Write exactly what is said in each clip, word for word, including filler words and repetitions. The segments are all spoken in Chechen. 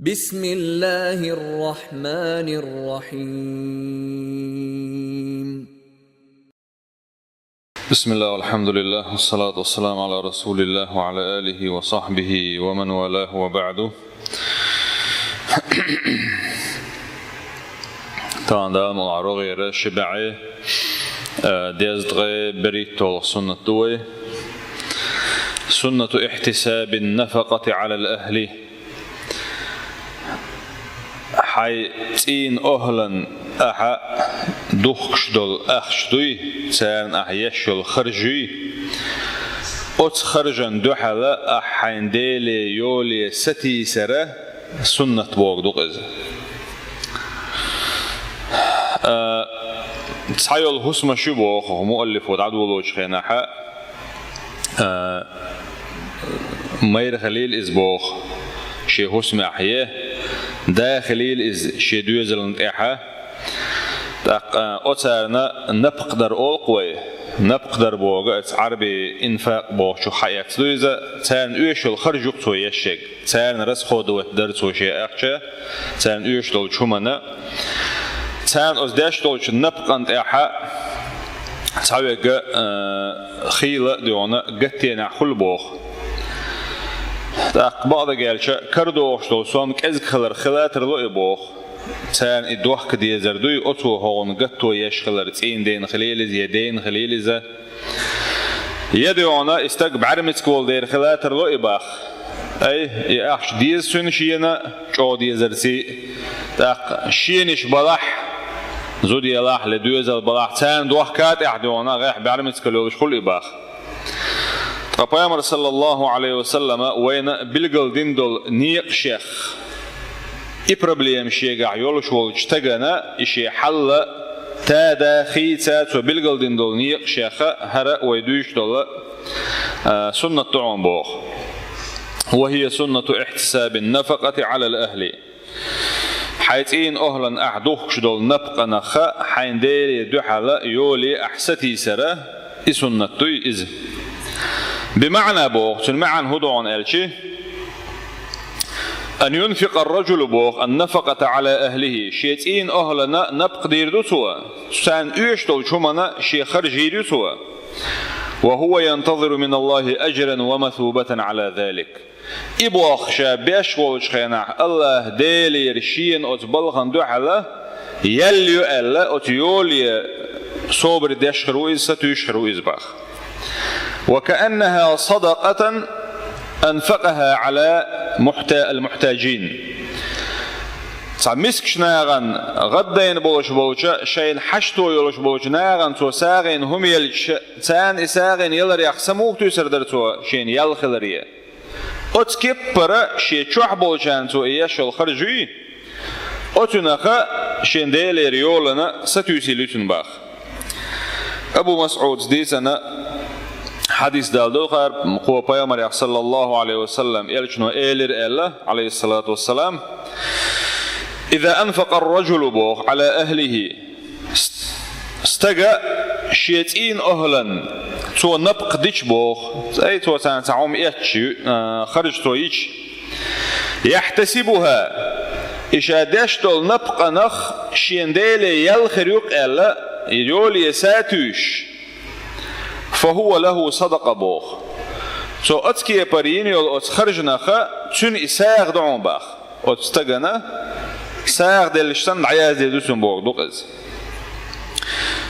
بسم الله الرحمن الرحيم. بسم الله والحمد لله والصلاة والسلام على رسول الله وعلى آله وصحبه ومن والاه وبعد. Тан дам арогера шибаӀе, э, дездгъе берит толх суннат дуй. سنة احتساب النفقة على الأهل. Хьай цӀийна охӀлан ахьа духкаш долу ахча дуй, царна ахьа еш йолу харжуй, оцу харжан дуьхьала ахьа хьайн Деле йоле сатийсара суннат богу ду иза. А, цхьа йолу хӀусамаш ю боху муаллифо дӀадолочу хенахьа, а, майра хилийла иза боху шен хӀусамехь е, да хилийла иза шен доьзална тӀехьа. ТӀаккха, а, оцарна напкъ дар олу-кх вай. Напкъ дар богу, аса Ӏарби инфакъ бохучух хьаэцна ду иза, царна оьшуш йолу харж ю-кх цо еш ерг. Царна расходовать дара цо шен ахча, царна оьшуш долчу хӀуманна. Царна оцу деш долчу напкъан тӀехьа цхьаверг, а, хийла а дуьйна гаттенехь хуьлу боху. ТӀаккха бакъдерг аьлча, карадогӀуш долу сом кӀезиг хилар хила тарло и боху. Царна и дохка дезар дуй, оцо хӀокхунна гатто еш хилар, цӀийнден хилийла иза я ден хилийла иза. Я дуьйна и стаг бӀаьрмециг волу дера хила тарло и боху. Ай, и ахча деза цуьнан шена, чӀогӀа дезарций, тӀаккха шена иш балахь, зуда елахь, я доьзал балахь, царна дохка тӀехь дуьйна гӀехь бӀаьрмециг йолуш хуьлу и боху. Ткъа Пайхамар, саллаллаху Ӏалайхи ва саллама, вайна билгалдина долу некъашех и проблема шегахь йолуш волчу стагана и шен хьал а, тада хийца цо билгалдина долу некъашех а хӀара вай дуьйцуш долу, а, суннат ду хьуна боху. وهي سنة احتساب النفقة على الأهل. Хьайн цӀийна охӀлан ахь духкуш долу напкъанах а хьайн Деле дуьхьала йоле ахь сатийсара, и суннат дуй иза. БимаӀна боху, цуьнан маьӀна хӀун ду хьуна аьлча, أن ينفق الرجل боху النفقة على أهله, шен цӀийна охӀлана напкъ дийр ду цо, царна оьшуш долчу хӀуманна шен харж йийр ю цо. وهو ينتظر من الله أجرا ومثوبة على ذلك. И боху ша беш волчу хенахь АллахӀ Делера шена оцу балхана дуьхьала ял ю аьлла, оцу йоле собар деш хир ву иза, сатуьйсуш хир ву иза боху. وكأنها صدقة أنفقها على محت-، المحتاجين. Цхьа мискачу нахана, гӀаддайна болуш болчу, шайна хьашто йолуш болчу нахана цо сагӀина хӀума елча, царна и сагӀина яларех самуха туьйсур дара цо шена ял хиларе. Оцу кеппара шен чохь болчарна цо и еш йолу харж юй, оцунах а шен Делера йолана сатуьйсийла ю цуьнан боху. Абу МасӀудас дийцина хьадис далдо хӀара, кхо Пайхамарех, саллаллаху Ӏалайхи ва саллам, элчано элира аьлла, Ӏалайхиссалату вассалам: إذا أنفق الرجل боху على أهله, стага шен цӀийна охӀлан цо напкъ дича боху, ай, цо царна цхьа хӀума эцча, а, харж цо йича, يحتسبها, и ша деш долу напкъанах шен Деле ял хир ю-кх аьлла, и йоле сатуьйсуш, فهو له صدقة боху. Цо оцу кепара йина йолу оцу харжанах а цуьнан и сагӀа ду хьуна боху. Оцу стагана сагӀа деллаш санна дӀаяздийр ду цуьнан боху ду-кх иза.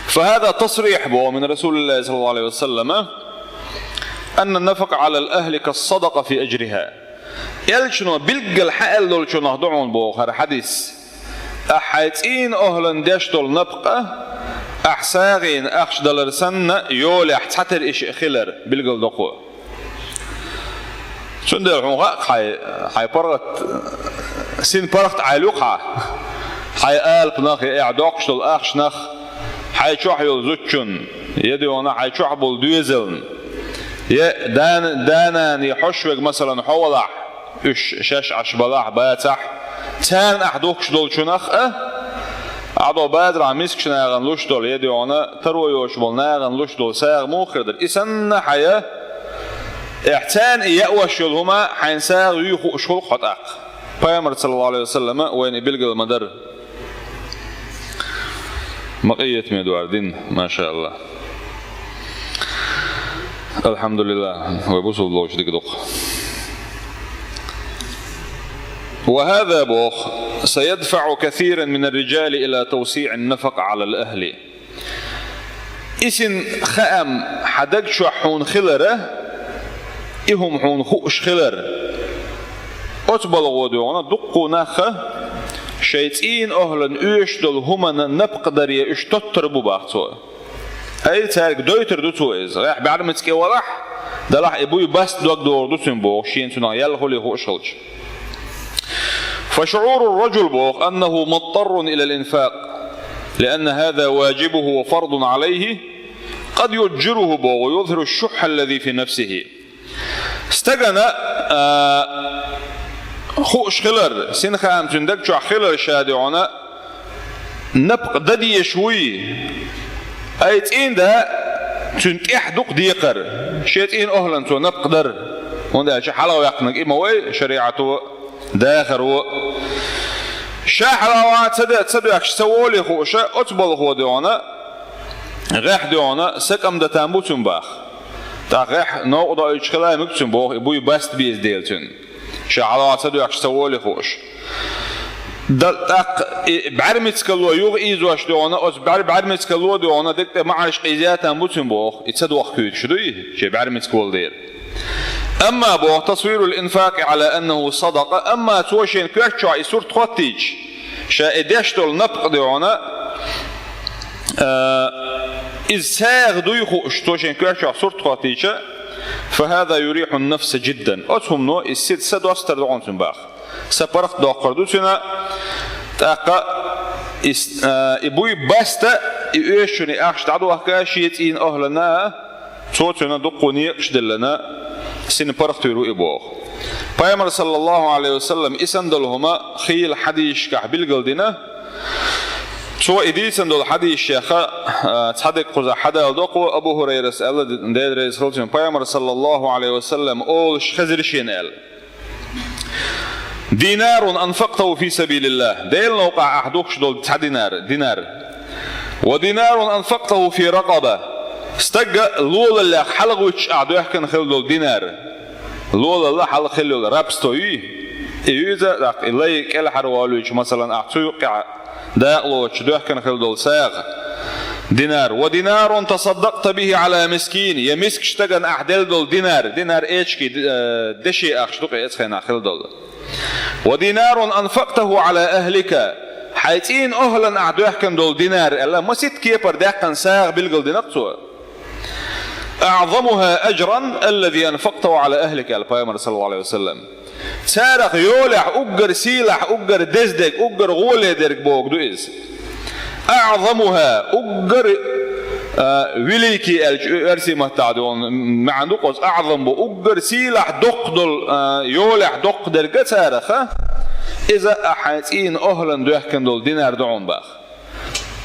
فهذا تصريح боху من رسول الله صلى الله عليه وسلم أن النفقة على الأهل كالصدقة في أجرها. Элчано билггал хьааьлла долчунах ду хьуна боху хӀара хьадис. Ахьа хьайн цӀийна охӀлан деш долу напкъа, ахь сагӀина ахча далар санна, йолехь цхьатера и шиъ хилар билгал до кхо. Цундела хьуна хаьа-кх хьайн, хьайн паргӀат, син паргӀат Ӏаьлла ю-кх хьан, хьайн алапанах я ахь доккхуш долу ахчанах, хьайн чохь йолу зудчун, я дуьйна хьайн чохь болу доьзална, я дана, да-нана, я хьош верг, масалан, хьо валахь, уьш шаьш Ӏаш балахь, бацахь, царна ахь духкуш долчунах а, ахь долу базарахь мискачу нахана луш долу, я дуьйна таро йоцуш болу нахана луш долу сагӀа муха хир дара, и санна хьан я, ахь царна и яош йолу хӀума хьайн сагӀа юй хууш хуьлу-кх хьо тӀаккха. Пайхамар, саллаллаху Ӏалайхи ва саллама, вайна и билгал ма дарра. Ма къинхетаме доагӀа дин, машааллахӀ. АлхьамдулиллахӀ, вай бусалба болча дика ду-кх. وهذا, боху, سيدفع كثيرا من الرجال إلى توسيع النفقة على الأهل. И син хаам хьан даг чохь хьуна хилар, и хӀума хьуна хууш хилар, оцу балхо дуьйна дуккха нах шайн цӀийнан охӀлан оьшуш долу хӀуманна напха даре уьш тоттур бу, боху цо. Ай, цаьрга дойтур ду цо иза. Гехь бӀаьрмаца кӀе валахь, далахь и буй баста дог догӀур ду цуьнан, боху, шена цунах ял хуьлий хууш хилча. فشعور الرجل, боху, أنه مضطر إلى الإنفاق لأن هذا واجبه وفرض عليه قد يضجره, боху, ويظهر الشح الذي في نفسه. Стагана, а, хууш хилар, син хаам цуьнан даг чохь хилар ша дуьйна, напха дан дезаш вуй. Ай, цӀийнан да цуьнан тӀехь ду-кх декхар, шен цӀийнан охӀлан цо напха дар. ХӀунда аьлча хьалхаваьккхинарг и ма вай, шариӀато, дахаро. Ша хьалха ца де-, ца доьхкуш ца волий хууш, оцу балхо дуьйна, гехь дуьйна, са кӀам дан там бу цуьнан, боху. ТӀаккха гехь новкъа доуьйтуш хила мега цуьнан, боху, и буй баста беза дела цуьнан. Ша хьалха ца доьхкуш ца волий хууш. Д-, тӀаккха и бӀаьрмицкало юха ийзош дуьйна, оцу бӀаьр-, бӀаьрмицкало дуьйна, дегтӀе маӀарш къийза там бу цуьнан, боху, и ца дохкуьйтуш дуй, шен бӀаьрмицкало дера. أما, боху, تصوير الإنفاق على أنه صدقة, амма цо шен коьрта чохь и сурт хӀоттийча, ша и деш долу напха дуьйна, а, иза сагӀа дуй хууш, цо шен коьрта чохь сурт хӀоттийча, فهذا يريح النفس جدا. Оцу хӀумано и сица са достур ду хьуна цуьнан, боху. Са паргӀатдоккхур ду цуьнан, тӀаккха и с-, а, и буй баста, и оьшучунна и ахча дӀадохка шен цӀийнан охӀлана, цо цуьнан дуккха некъаш деллина, син паргӀатвийр ву и, боху. Пайхамар, саллаллаху Ӏалайхи ва саллам, и санна долу хӀума хийла хьадисашкахь билгал дина. Цо и дийцина долу хьадисашкахь, а, цхьа дерг кхузахь хьадалдо-кх, Абу ХӀурайрас аьлла, Дела реза хуьлда цунна, Пайхамар, саллаллаху Ӏалайхи ва саллам, олуш хезира шена аьлла: دينار أنفقته في سبيل الله. Делан новкъахь ахь духкуш долу цхьа динар, динар. ودينار أنفقته في رقبة. Стаг лолаллех хьалагӀуьттуш ахь доьхкина хилла долу динар. Лолалла хьалха хилла йолу рабство юй. И ю иза, тӀаккха и лай кӀелхьарволуьйтуш, масалан, ахь цу юккъехь дакъа лоцуш доьхкина хилла долу сагӀа. Динар. ودينار تصدقت به على مسكين. Я мискачу стагана ахь делла долу динар. Динар эчкий, э, деши ахча ду-кх, эцу хенахь хилла долу. ودينار أنفقته على أهلك. Хьайн цӀийнан охӀлан ахь доьхкина долу динар, аьлла, масийтта кепара даьккхина сагӀа билгал дина-кх цо. أعظمها أجرا الذي أنفقته على أهلك, аьлла Пайхамар, саллаллаху Ӏалайхи ва саллам. Царах йолехь уггар сийлахь, уггар деза дерг, уггар гӀоле дерг бохург ду иза. أعظمها, уггар, а, великий аьлча, оьрсийн маттахь долу маьӀна ду-кх оцу, أعظم бу, уггар сийлахь доккха долу, а, йолехь доккха дерг царах, иза ахь хьайн цӀийнан охӀлан доьхкина долу динар ду хьуна, боху.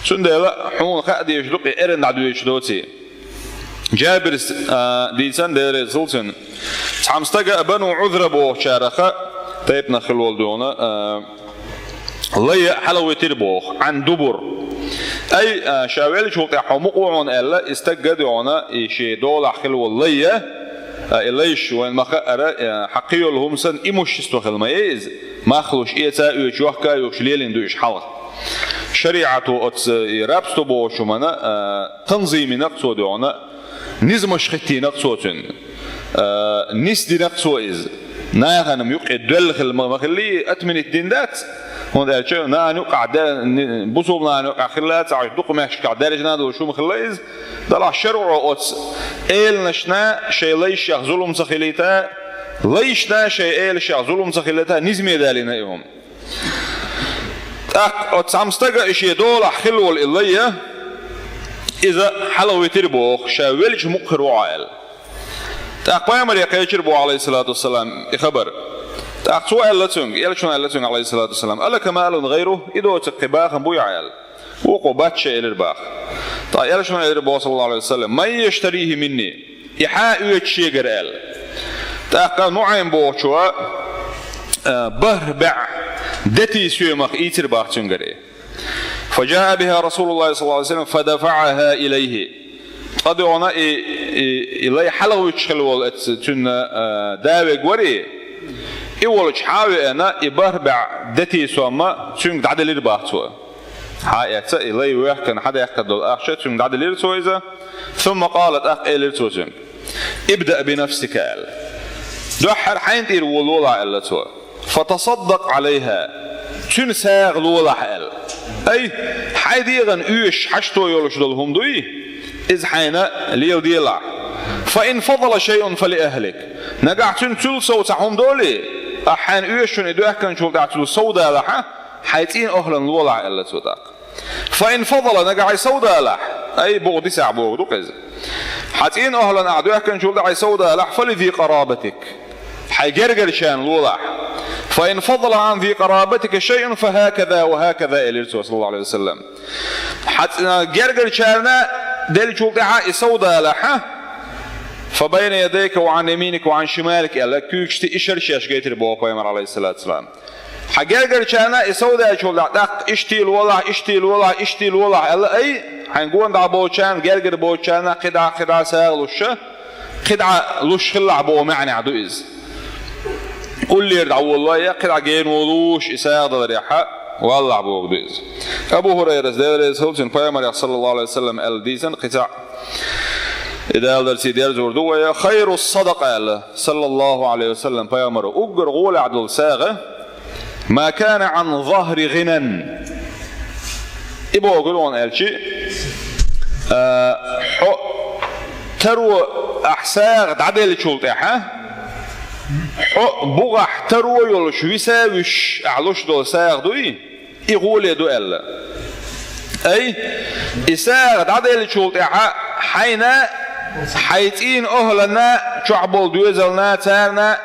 Цундела хьуна хаа дезаш ду-кх и эрна дӀадоьдуш доций. Джабирс, а, дийцина, Дела реза хуьлда цунна. Цхьана стага Бану Ӏузра бохучарах тайпанах хилла волу дуьйна, а, лай хьалагӀоьттира боху, عن دبر. Ай, а, ша веллачул тӀаьхьа хьо мукъа ву хьуна аьлла, и стаг а дуьйна, и шен долахь хилла волу лай, а, и лайш вайна ма-хаъара, а, хьан кхин йолу хӀума санна имущество хилла ма ю иза, мах луш, эца а оьцуш, йохка а йохкуш лелийна ду уьш хьалха. ШариӀато оцу и рабство бохучу хӀуманна, а, танзим йина-кх цо дуьйна, низамаш хӀиттийна-кх цо цуьнан. А, нисдина-кх цо иза. Нахана юккъе доьлла хилла ма, ма хиллий, отменить дина дац. ХӀунда аьлча нахана юккъехь де-, ни-, бусулба нахана юккъехь хилла ца Ӏаш, дукха мехкашкахь даьржина долуш хӀума хилла иза. Делахь шарӀо оцу эланашна шайн лайшех зулам ца хилийта, лайшна шайн элашех зулам ца хилийта низаме далийна и хӀума. ТӀаккха оцу цхьана стага и шен долахь хилла волу и лай, иза хьалагӀоьттира боху, ша веллачу мукъа хир ву хьо аьлла. ТӀаккха Пайхамаре кхечира боху, Ӏалайхиссалату вассалам, и хабар. ТӀаккха цо аьлла цуьнга, элчано аьлла цуьнга, Ӏалайхиссалату вассалам: ألك مال غيره؟ И доцург кхин бахам буй хьан аьлла. Вукхо: Бац, элира боху. ТӀаккха элчано элира боху, саллаллаху Ӏалайхи ва саллам: من يشتريه مني؟ И хьан оьцу шегара аьлла. ТӀаккха НуӀайм бохучо, бархӀ бӀаь дети соьмах ийцира бах цуьнгара. فجاء بها رسول الله صلى الله عليه وسلم فدفعها إليه. Ткъа дуьхьал и, и, и лай хьалхавуьтуш хилла волу эцца цуьнан, а, да вега вара. И волчу хьа а веана, и бархӀ бӀаь дети сом цуьнга дӀаделира бах цо. Хьа а эцна, и лай воьхкина хьадаьккхина долу ахча цуьнга дӀаделира цо иза. ثم قال, тӀаккха элира цо цуьнга: «ابدأ بنفسك», аьлла. «Дуьххьара хьайна тӀера вон лолахь», аьлла цо. «فتصدق عليها», цуьнан сагӀа лолахь аьлла. Ай, хьайн дегӀана оьшуш хьашто йолуш долу хӀума дуй, иза хьайна леладелахь. «فإن فضل شيء فلأهلك». Нагахь цуьнан цул сов цхьа хӀума долий, ахь хьайна оьшучунна и доьхкинчул тӀаьхьа цул сов далахь, хьайн цӀийнан охӀланна лолахь аьлла цо тӀаккха. «فإن فضل», нагахь и сов далахь, ай, богӀу дисахь бохург ду-кх иза. Хьайн цӀийнан охӀланна ахь доьхкинчул тӀаьхьа и сов далахь, «فلذي قرابتك», хьайн гергарчарна лолахь. «فإن فضل عن ذي قرابتك شيء فهكذا وهكذا», элира цо, саллаллаху Ӏалайхи ва саллам. Хьайн цӀи-, гергарчарна деллачул тӀаьхьа и сов далахь, «فبين يديك وعن يمينك وعن شمالك», аьлла, куьйгашца и шераш шаьш гайтира боху пайхамар, Ӏалайхиссалату вассалам. Хьайн гергарчарна и сов даьллачул тӀаьхьа тӀаккха иштта лолахь, иштта лолахь, иштта лолахь аьлла, ай, хьайн гонах болчарна, гергара болчарна кхидӀа, кхидӀа сагӀа луш, кхидӀа луш хилалахь боху маьӀнехь ду иза. Уллера дӀаволалой, я кхидӀа гена волуш, и сагӀа даларехь валалахь бохург ду иза. Абу ХӀурайрас, Дела реза хуьлда цунна, пайхамарех, саллаллаху Ӏалайхи ва саллам, аьлла дийцина кхин цхьаъ, и Дала дарсий дерзор ду вай, «خير الصدقة», аьлла, саллаллаху Ӏалайхи ва саллам, пайхамаро, уггар гӀолехь долу сагӀа, «ما كان عن ظهر غنى». И бохург ду хьуна аьлча, а, хьо таро ахь сагӀа дӀаделлачул тӀаьхьа, хьо бухахь таро йолуш виса а вуьсуш ахь луш долу сагӀа дуй, и гӀоле ду аьлла. Ай, и сагӀа дӀаделлачул тӀаьхьа хьайна, хьайн цӀийнан охӀланна, чохь болу доьзална, царна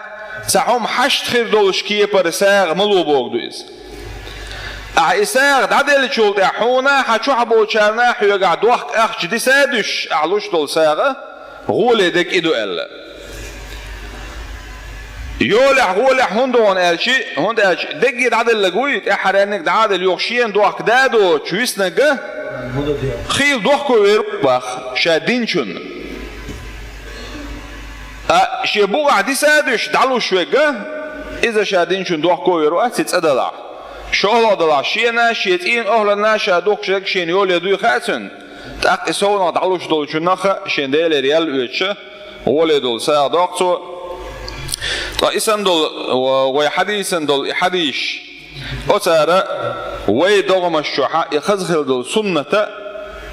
цхьа хӀума хьашт хир долуш кепара сагӀа ма ло бохург ду иза. Ахь и сагӀа дӀаделлачул тӀаьхьа хьуна, хьан чохь болчарна хьоьгахь дохка ахча диса а дуьсуш ахь луш долу сагӀа гӀоле дерг и ду аьлла. Йолехь, гӀолехь хӀунда ду хьуна аьлча, хӀунда аьлча дерриге дӀаделларг вуй, тӀаьххьаренниг дӀа а делла, юха шена дохка да а доцуш виснарг, хийла дохко вер ву бах ша динчунна. А шен бухахь диса а дуьсуш дӀалуш верг, иза ша динчунна дохко вер вац и цӀа далахь. ШолгӀа далахь шена, шен цӀийнан охӀланна ша духкуш дерг шена йоле дуй хаьа цунна. ТӀаккха и совнах дӀалуш долчунах шен Делера ял оьцуш, гӀоле долу сагӀа доккху цо. Ткъа и санна долу, ва-, вай хьадийсан долу и хьадийсаш, оцара вай догӀмаш чохь и хаза хила долу сунната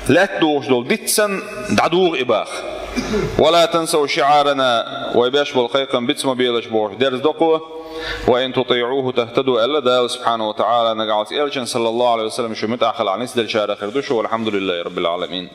лаьтта духуш долу диц санна дӀадугӀу и бах. «ولا تنسوا شعارنا», вай беш болу кхайкхам биц ма белаш бохуш дерзадо кхо. «وإن تطيعوه تهتدوا», аьлла Дала субхьанаху ва таӀала, нагахь Элчан, саллаллаху Ӏалайхи ва саллам, шу муьтӀахь хилахь нисделчарах хир ду шу, валхьамдулиллахи раббил Ӏаламин.